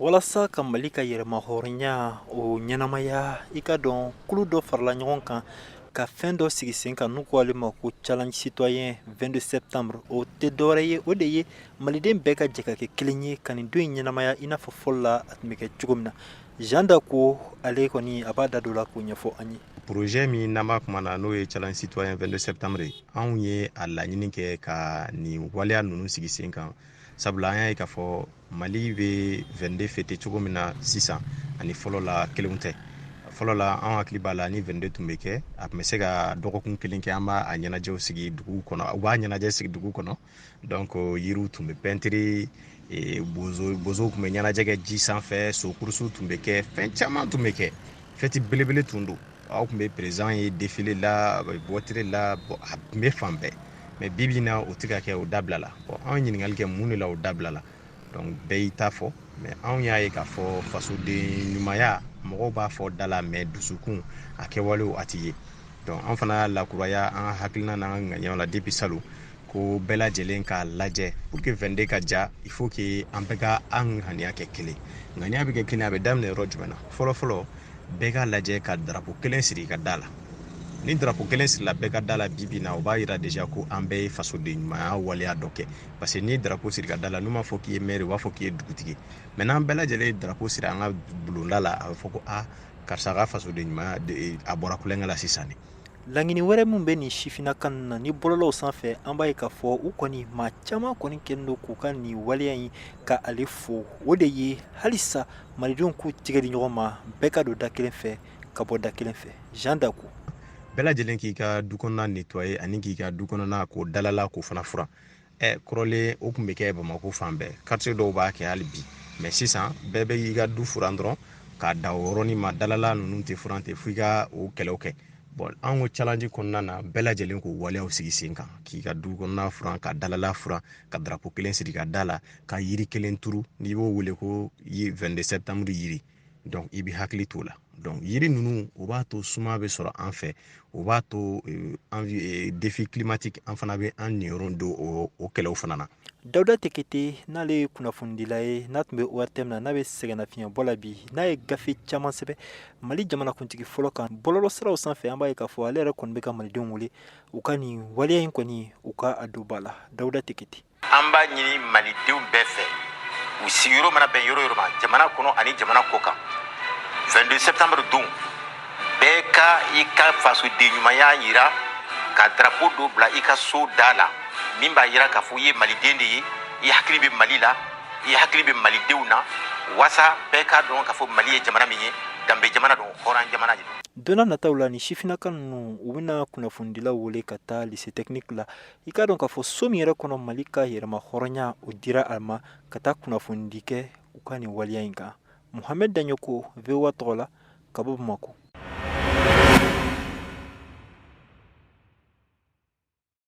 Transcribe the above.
Walasa ka Mali ka yɛrɛmahɔrɔnya o ɲɛnamaya, i ka dɔn kulu dɔ farala ɲɔgɔn kan ka fɛn dɔ sigi sen kan, n'u ko ale ma ko Challenge citoyen 22 septembre. O tɛ dɔwɛrɛ ye, o de ye maliden bɛɛ ka jɛ ka kɛ kelen ye ka nin don in ɲɛnamaya i n'a fɔ fɔlɔ la a tun bɛ kɛ cogo min na. Jean Dako, ale kɔni a b'a da don la k'o ɲɛfɔ an ye. Projet min n'an b'a kuma na, n'o ye Challenge citoyen 22 septembre ye, anw ye a laɲini kɛ ka nin waleya ninnu sigi sen kan, sabula an y'a ye k'a fɔ Mali bɛ 22 fêter cogo min na sisan ani fɔlɔ la kelenw tɛ. Fɔlɔ la, an hakili b'a la, ni 22 tun bɛ kɛ, a tun bɛ se ka dɔgɔkun kelen kɛ, an b'a ɲɛnajɛw sigi dugu kɔnɔ, u b'a ɲɛnajɛ sigi dugu kɔnɔ. Donc yiriw tun bɛ pɛntiri, bozow tun bɛ ɲɛnajɛ kɛ ji sanfɛ, sokurusiw tun bɛ kɛ, fɛn caman tun bɛ kɛ, fɛti belebele tun don. Aw tun bɛ président ye défilé la, bɔtiri la, a tun bɛ fan bɛɛ. Mais bi bi in na, o tɛ ka kɛ, o dabila la. Bon, anw ɲininkali kɛ mun de la o dabila la. Donc bɛɛ y'i ta fɔ, mais anw y'a ye k'a fɔ fasoden ɲumanya, mɔgɔw b'a fɔ da la, mais dusukun a kɛwalew a ti ye. Donc an fana y'a lakuraya an ka hakilina n'an ka ŋaniyaw la depuis salon ko bɛɛ lajɛlen k'a lajɛ, pour que 22 ka ja, il faut que an bɛɛ ka an ŋaniya kɛ kelen. Ŋaniya bɛ kɛ kelen, a bɛ daminɛ yɔrɔ jumɛn na? Fɔlɔ fɔlɔ, bɛɛ k'a lajɛ ka drapeau kelen siri i ka da la. Ni drapeau kelen sirila bɛɛ ka da la bi bi na, o b'a yira déjà ko an bɛɛ ye fasoden ɲumanya waleya dɔ kɛ, parce que n'i ye drapeau siri ka da la, n'u m'a fɔ k'i ye maire, u b'a fɔ k'i ye dugutigi. Mais n'an bɛɛ lajɛlen ye drapeau siri an ka bulonda la, a bɛ fɔ ko a karisa ka fasoden ɲumanya, a bɔra kulonkɛ la sisan de. Laɲini wɛrɛ min bɛ nin sifinnaka na ni bɔlɔlɔw sanfɛ, an b'a ye k'a fɔ u kɔni maa caman kɔni kɛlen don k'u ka nin waleya in ka ale fo, o de ye halisa malidenw k'u tigɛ di ɲɔgɔn ma, bɛɛ ka don da kelen fɛ ka bɔ da kelen fɛ. Jean Dako. Bɛɛ lajɛlen k'i ka du kɔnɔna nettoyer ani k'i ka du kɔnɔna k'o dalala k'o fana furan. Kɔrɔlen o tun bɛ kɛ Bamakɔ fan bɛɛ, quartier dɔw b'a kɛ hali bi. Mais sisan bɛɛ bɛ y'i ka du furan dɔrɔn k'a da o yɔrɔnin ma, dalala ninnu tɛ furan ten fo i ka o kɛlɛw kɛ. Bon, an ko challenge kɔnɔna na, bɛɛ lajɛlen k'o waleyaw sigi sen kan, k'i ka du kɔnɔna furan, ka dalala furan, ka drapeau kelen siri ka da la, ka yiri kelen turu, n'i b'o wele ko 22 septembre yiri. Donc i bɛ hakili t'o la. Donc yiri ninnu, o b'a to suma bɛ sɔrɔ an fɛ, o b'a to défi climatique, an fana bɛ an niyɔrɔ don o kɛlɛw fana na. Dawuda Tekete, n'ale ye kunnafonidila ye, n'a tun bɛ ORTM na, n'a bɛ sɛgɛnnafiɲɛbɔ la bi, n'a ye gafe caman sɛbɛn Mali jamanakuntigi fɔlɔ kan bɔlɔlɔsiraw sanfɛ, an b'a ye k'a fɔ ale yɛrɛ kɔni bɛ ka malidenw wele u ka nin waleya in kɔni, u ka a don ba la. Dawuda Tekete. An b'a ɲini malidenw bɛɛ fɛ, u sigiyɔrɔ mana bɛn yɔrɔ yɔrɔ ma, jamana kɔnɔ ani jamana kɔ kan, 22 septembre don, bɛɛ ka i ka fasoden ɲumanya yira ka drapeau dɔ bila i ka so da la, min b'a yira k'a fɔ i ye maliden de ye, i hakili bɛ Mali la, i hakili bɛ malidenw na, wasa bɛɛ k'a dɔn k'a fɔ Mali ye jamana min ye, danbe jamana don, hɔrɔn jamana de don. Don nataw la, ni sifinnaka ninnu, u bɛna kunnafonidilaw wele ka taa lycée technique la. I k'a dɔn k'a fɔ so min yɛrɛ kɔnɔ Mali ka yɛrɛma hɔrɔnya o dira a ma, ka taa kunnafonidi kɛ u ka nin waleya in kan. Mohamed Daɲɔko, VOA tɔgɔ la, ka bɔ Bamakɔ.